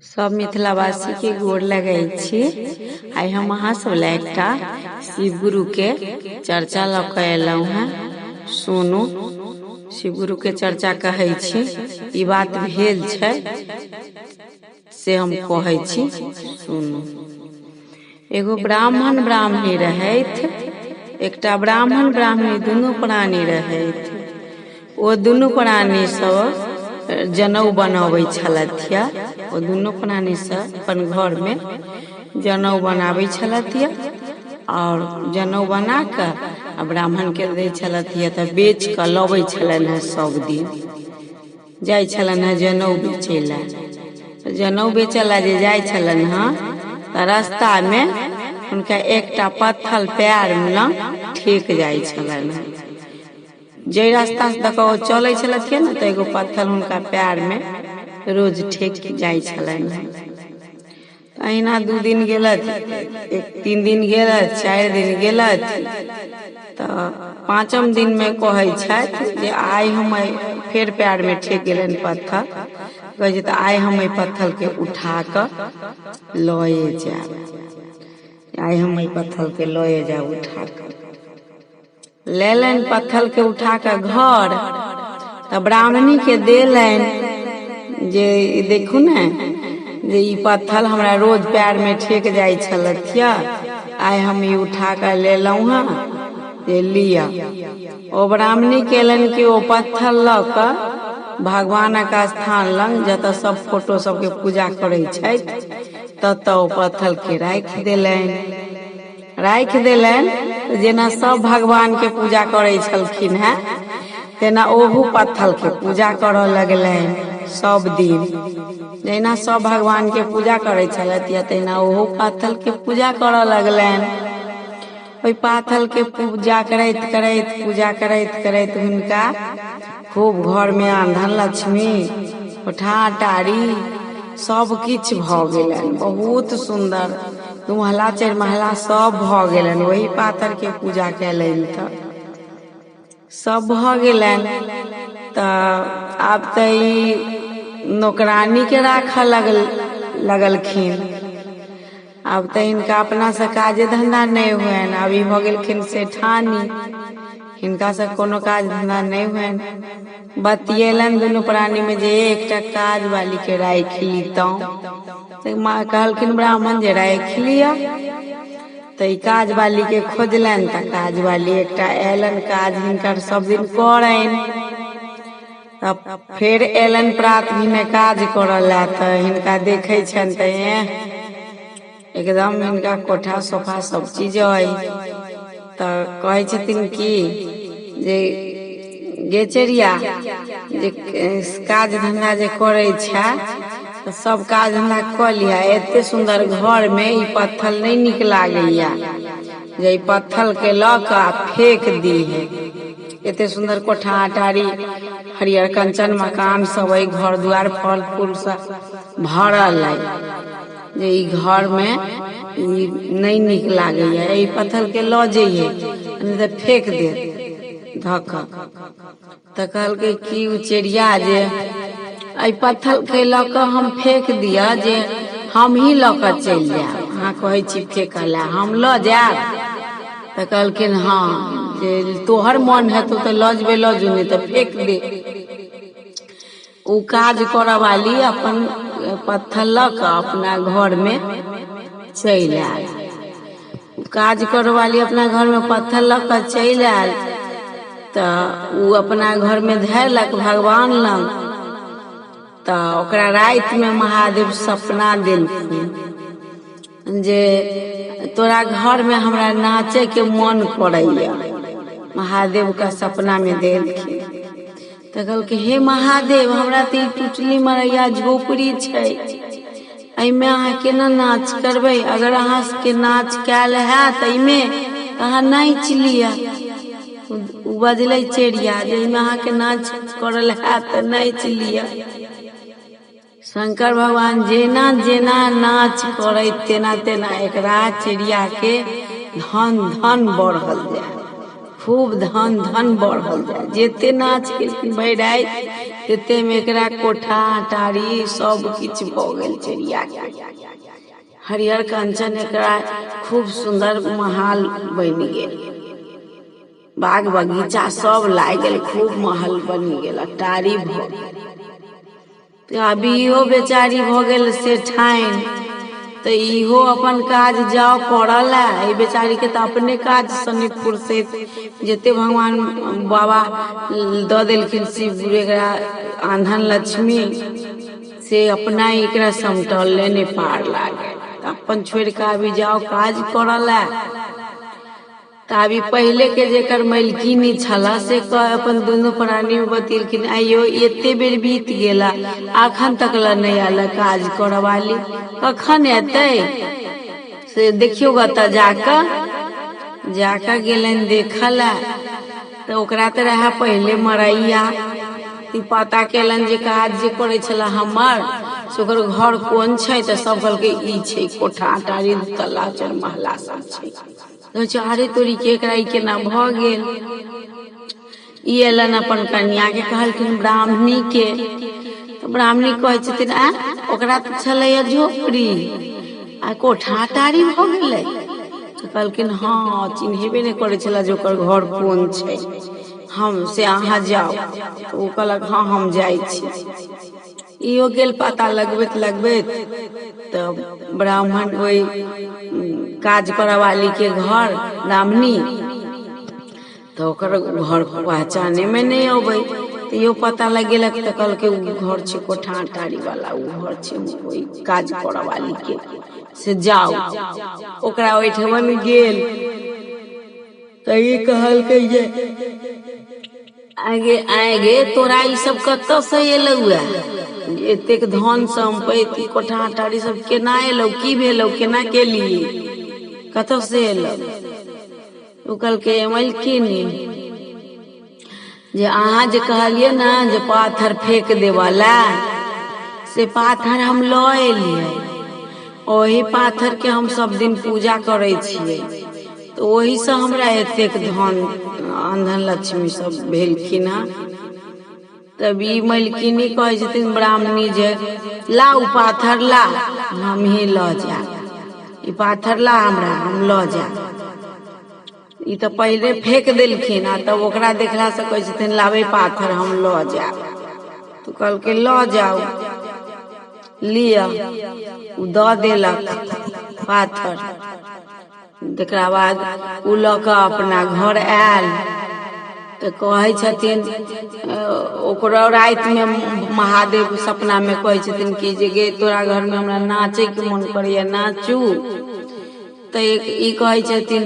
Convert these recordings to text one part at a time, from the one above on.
सब मिथिलावासी के गोर लगै छी। आइ हम अहाँ सब लए एकटा शिव गुरु के चर्चा लऽ कऽ एलहुँ हेँ। सुनू, शिव गुरु के चर्चा कहै छी। ई बात भेल छै से हम कहै छी, सुनू। एगो ब्राह्मण ब्राह्मणी रहथि। एकटा ब्राह्मण ब्राह्मणी दुनू प्राणी रहथि। ओ दुनू प्राणी सब जनउ बनबै छलथि। ओ दुनू प्राणी सब अपन घरमे जनउ बनाबै छलथि आओर जनउ बना कऽ आ ब्राह्मणके दै छलथि, तऽ बेच कऽ लबै छलनि हेँ। सब दिन जाइ छलनि हेँ जनउ बेचै लए। जनउ बेचऽ लए जे जाइ छलनि हेँ तऽ रास्तामे हुनका एकटा पत्थर पएर लग ठेक जाइ छलनि हेँ। जाहि रास्तासँ दऽ कऽ ओ चलै छलखिन ने, तऽ एगो पत्थर हुनका पएरमे रोज ठेक जाइ छलनि हेँ। अहिना 2 दिन गेलथि, एक 3 दिन गेलथि, 4 दिन गेलथि, तऽ पाँचम दिनमे कहै छथि जे आइ हम फेर पएरमे ठेक गेलनि पत्थर। कहै छै तऽ आइ हम एहि पत्थरके उठा कऽ लए जायब, आइ हम एहि पत्थरके लए जायब। उठा कऽ लेलनि पत्थरके उठा कऽ घर, तऽ ब्राह्मणीके देलनि जे ई देखू ने जे ई पत्थर हमरा रोज पएरमे ठेक जाइ छलथि, आइ हम ई उठा कऽ लेलहुँ हँ, जे लिअ। ओ ब्राह्मणी केलनि कि ओ पत्थर लऽ कऽ भगवानक स्थान लग, जतऽ सब फोटो सबके पूजा करै छथि, ततऽ ओ पत्थरके राखि देलनि। राखि देलनि, जेना सब भगवानके पूजा करै छलखिन हेँ तेना ओहू पत्थरके पूजा करऽ लगलनि। सब दिन जहिना सब भगवानके पूजा करै छलथि तहिना ओहो पाथलके पूजा करऽ लगलनि। ओहि पाथलके पूजा करैत करैत, पूजा करैत करैत हुनका खूब घरमे अनधन लक्ष्मी, कोठा अटारी सब किछु भऽ गेलनि। बहुत सुन्दर 2 महला 4 महला सब भऽ गेलनि। ओही पाथरके पूजा कयलनि तऽ सब भऽ गेलनि। तऽ आब तऽ ई नौकरानीके राखऽ लगलखिन। आब तऽ हिनका अपनासँ काजे धन्धा नहि होइन। आब ई भऽ गेलखिन सेठानी, हिनकासँ कोनो काज धन्धा नहि होइन। बतियेलनि दुनू प्राणीमे जे एकटा काज वालीके राखि लितहुँ। तऽ माँ कहलखिन ब्राह्मण जे राखि लिअ। तऽ ई काजवालीके खोजलनि, तऽ काजवाली एकटा अयलनि, काज हिनकर सब दिन करनि। तऽ फेर अयलनि प्रात भेने काज करऽ लए, तऽ हिनका देखै छनि तऽ एह, एकदम हिनका कोठा सोफा सब चीज अइ। तऽ कहै छथिन कि जे गे चेरिया, जे काज धन्धा जे करै छै तऽ सब काज धन्धा कऽ लिहऽ, एते सुन्दर घरमे ई पत्थर नहि नीक लागैया, जे ई पत्थरके लऽ कऽ आ फेक दीहे। एते सुन्दर कोठा अटारी, हरियर कंचन मकान सब अइ, घर दुआर फल फूलसँ भरल अइ, जे ई घरमे ई नहि नीक लागैया, एहि पत्थरके लऽ जइहे नहि तऽ फेक देत धऽ कऽ। तऽ कहलकै कि ओ चिड़िया जे एहि पत्थरके लऽ कऽ हम फेक दिअ, जे हमही लऽ कऽ चलि जायब? अहाँ कहै छी फेकऽ लए, हम लऽ जायब? तऽ कहलखिन हँ, जे तोहर मन हेतौ तऽ लऽ जेबै, लऽ जो, नहि तऽ फेक दे। ओ काज करऽ वाली अपन पत्थर लऽ कऽ अपना घरमे चलि आयल। काज करऽ वाली अपना घरमे पत्थर लऽ कऽ चलि आयल, तऽ ओ अपना घरमे धयलक भगवान लग। तऽ ओकरा रातिमे महादेव सपना देलखिन जे तोरा घरमे हमरा नाचयके मन करैए। महादेवके सपनामे देलखिन। तऽ कहलकै, हे महादेव, हमरा तऽ ई टुटली मरैया झोपड़ी छै, एहिमे अहाँ केना नाच करबै? अगर अहाँ सबके नाच कयल हैत एहिमे तऽ अहाँ नाचि लिअ। ओ बजलै चेरिया जे एहिमे अहाँके नाच करल हैत तऽ नाचि लिअ। शंकर भगवान जेना जेना नाच करैत तेना तेना एकरा चिड़ियाके धन धन बढ़ल जाय, खूब धन धन बढ़ल जाय। जते नाच केलखिन भरि राति तते मे एकरा कोठा अटारी सब किछु भऽ गेल चेरिया के। हरिहर कंचन एकरा खूब सुन्दर महल बनि गेल, बाग बगीचा सब लागि गेल, खूब महल बनि गेल, अटारी भऽ गेल। तऽ आब इहो बेचारी भऽ गेल सेठानि, तऽ इहो अपन काज जाउ करऽ लए। एहि बेचारीके तऽ अपने काजसँ नहि फुर्सति, जते भगवान बाबा दऽ देलखिन शिव गुरु एकरा आन्धन लक्ष्मी, से अपना एकरा समटले नहि पार लागल। तऽ अपन छोड़ि कऽ आबि जाउ काज करऽ लए। तऽ आब ई पहिलेके जेकर मलकिनी छलऽ से अपन दुनू प्राणीमे बतेलखिन, आइयो एते बेर बीत गेला अखन तक लए नहि आयल काज करऽ वाली, कखन एतै से देखियौ ग। तऽ जाकऽ जाकऽ गेलनि देखऽ लए, तऽ ओकरा तऽ रहए पहिले मरैया। ई पता केलनि जे काज जे करै छलै हमर से ओकर घर कोन छै। तऽ सब कहलकै ई छै कोठा अटारी तल्ला चारि महला सब छै। कहै छै अरे तोरी के, एकरा ई केना भऽ गेल? ई एलनि अपन कनियाके कहलखिन ब्राह्मणीके। तऽ ब्राह्मणी कहै छथिन आँय, ओकरा तऽ छलैया झोपड़ी आ कोठा अटारी भऽ गेलै। तऽ कहलखिन हँ, चिन्हेबे नहि करै छलै जे ओकर घर कोन छै। हम से अहाँ जाउ। तऽ ओ कहलक हँ हम जाइ छी। इहो गेल पता लगबैत लगबैत, तऽ ब्राह्मण ओहि काज करऽ वाली के घर ब्राह्मणी, तऽ ओकर घर पहचानेमे नहि अबै। तऽ इहो पता लगेलक तऽ कहलकै ओ घर छै कोठा अटारी वाला, ओ घर छै ओहि काज करऽ वाली के, से जाउ ओकरा ओहिठमन। गेल तऽ ई कहलकै जे आगे आगे तोरा ई सब कतऽसँ एलौ एतेक धन सम्पत्ति, कोठा अटारी सब केना एलौ, की भेलौ, केना केली, कतऽसँ एलौ? ओ कहलकै मलकिनी जे अहाँ जे कहलियै ने जे पाथर फेंक देबऽ लए, से पाथर हम लऽ एलियै। ओहि पाथरके हम सब दिन पूजा करै छियै, तऽ ओहिसँ हमरा एतेक धन अनधन लक्ष्मी सब भेलखिन हँ। तब ई मलकिनी कहै छथिन ब्राह्मणी जे ला ओ पाथर ला, हमही लऽ जायब, ई पाथर ला हमरा, हम लऽ जायब। ई तऽ पहिले फेंक देलखिन आ तब ओकरा देखलासँ कहै छथिन लाबै पाथर हम लऽ जायब। तऽ कहलकै लऽ जाउ, लिअ। ओ दऽ देलक पाथर। तकरा बाद ओ लऽ कऽ अपना घर आयल तऽ कहै छथिन ओकरो रातिमे महादेव सपनामे कहै छथिन कि जे गे तोरा घरमे हमरा नाचैके मोन करैए, नाचू। तऽ एक ई कहै छथिन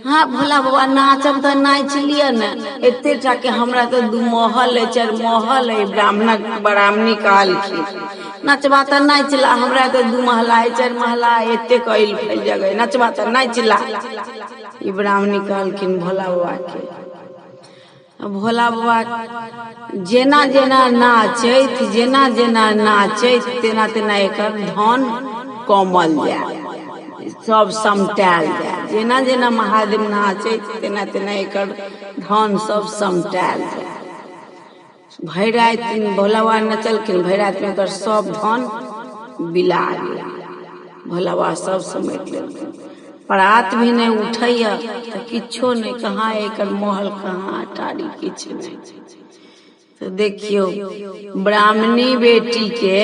हँ भोला बाबा नाचब तऽ नाचि लिअ ने, एते टाके हमरा तऽ दू महल अइ चारि महल अइ। ब्राह्मणक ब्राह्मणी कहलखिन नचबा तऽ नाचि ला, हमरा तऽ दू महला अइ चारि महला अइ, एतेक अइल फैल जगह, नचबा तऽ नाचि ला। ई ब्राह्मणी कहलखिन भोला बाबाके। भोला बाबा जेना जेना नाचैत, जेना जेना नाचैत, तेना तेना एकर धन कमल जाय, सब समटायल जाय। जेना जेना महादेव नाचैत तेना तेना एकर धन सब समटायल जाय। भरि राति भोला बाबा नचलखिन, भरि रातिमे एकर सब धन बिला गेल, भोला बाबा सब समेट लेलखिन। परात भी नहि उठैया तऽ किछो नहि, कहाँ एकर महल, कहाँ अटारी, किछु नहि। तऽ देखियौ ब्राह्मणी बेटीके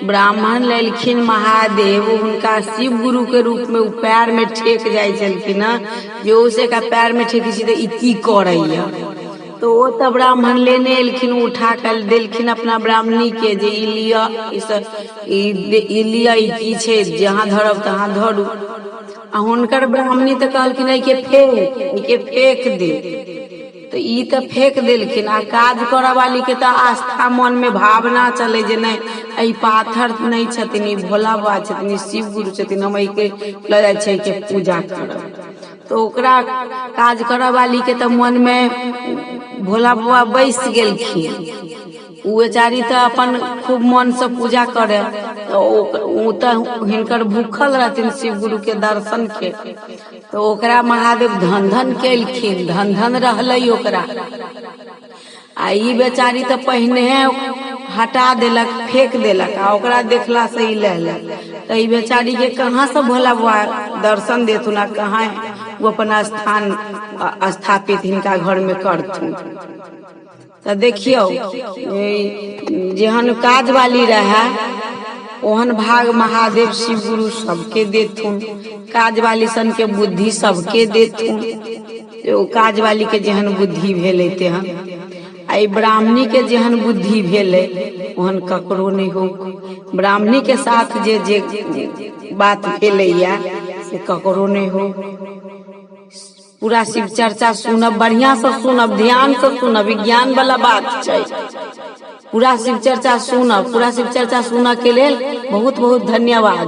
ब्राह्मण लेलखिन महादेव, हुनका शिव गुरुके रूपमे ओ पैरमे ठेक जाइ छलखिन हँ जे ओ से एकरा पैरमे ठेकै छी तऽ ई की करैया। तऽ ओ तऽ ब्राह्मण लेने एलखिन, उठा कऽ देलखिन अपना ब्राह्मणीके जे ई लिअ, ई ई लिअ, ई की छै, जहाँ धरब तहाँ धरू। आ हुनकर ब्राह्मणी तऽ कहलखिन एहिके फेक, एहिके फेक दे। तऽ ई तऽ फेक देलखिन। आ काज करऽ वाली के तऽ आस्था मनमे भावना चलै जे नहि, एहि पाथर नहि छथिन, ई भोला बाबा छथिन, ई शिव गुरु छथिन, हम एहिके लऽ जाइ छियै, एहिके पूजा करब। तऽ ओकरा काज करऽ वाली के तऽ मनमे भोला बाबा बैस गेलखिन। ओ बेचारी तऽ अपन खूब मनसँ पूजा करै, तऽ ओ तऽ हिनकर भूखल रहथिन शिव गुरुके दर्शनके। तऽ ओकरा महादेव धन धन केलखिन, धन धन रहलै ओकरा। आ ई बेचारी तऽ पहिने हटा देलक, फेंक देलक, आ ओकरा देखलासँ ई लेलक। तऽ ई बेचारीके कहाँसँ भोला बाबा दर्शन देथुन आ कहाँ ओ अपना स्थान स्थापित हिनका घरमे करथुन? तऽ देखियौ, जेहन काज वाली रहए ओहन भाग महादेव शिव गुरु सबके देथुन। काज वाली सनके बुद्धि सबके देथुन। ओ काज वाली के जेहन बुद्धि भेलै तेहन, आ ई ब्राह्मणी के जेहन बुद्धि भेलै ओहन ककरो नहि हो। ब्राह्मणी के साथ जे जे बात भेलैया से ककरो नहि हो। पूरा शिव चर्चा सुनब, बढ़िआँसँ सुनब, ध्यानसँ सुनब, विज्ञान वाला बात छै। पूरा शिव चर्चा सुनब। पूरा शिव चर्चा सुनऽ के लेल बहुत बहुत धन्यवाद।